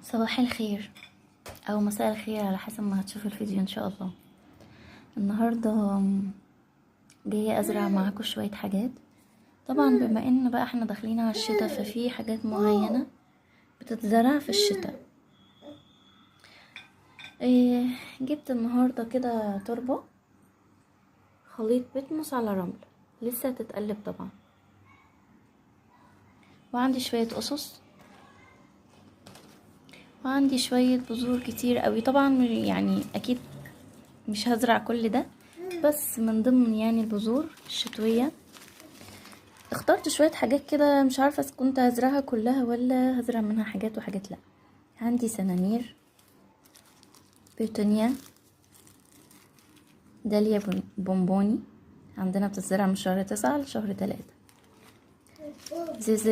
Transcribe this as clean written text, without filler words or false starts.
صباح الخير او مساء الخير على حسب ما هتشوفوا الفيديو ان شاء الله. النهارده جاية ازرع معاكم شوية حاجات. طبعا بما ان بقى احنا داخلين على الشتاء، ففي حاجات معينة بتتزرع في الشتاء. إيه، جبت النهارده كده تربه خليط بيتموس على رمل، لسه هتتقلب طبعا، وعندي شوية اسس، وعندي شوية بذور كتير قوي. طبعا يعني اكيد مش هزرع كل ده، بس من ضمن يعني البذور الشتوية اخترت شوية حاجات كده، مش عارفة اذا كنت هزرعها كلها ولا هزرع منها حاجات وحاجات. لا، عندي سنانير، بيتونيا، داليا بونبوني، عندنا بتتزرع من شهر 9 لشهر 3،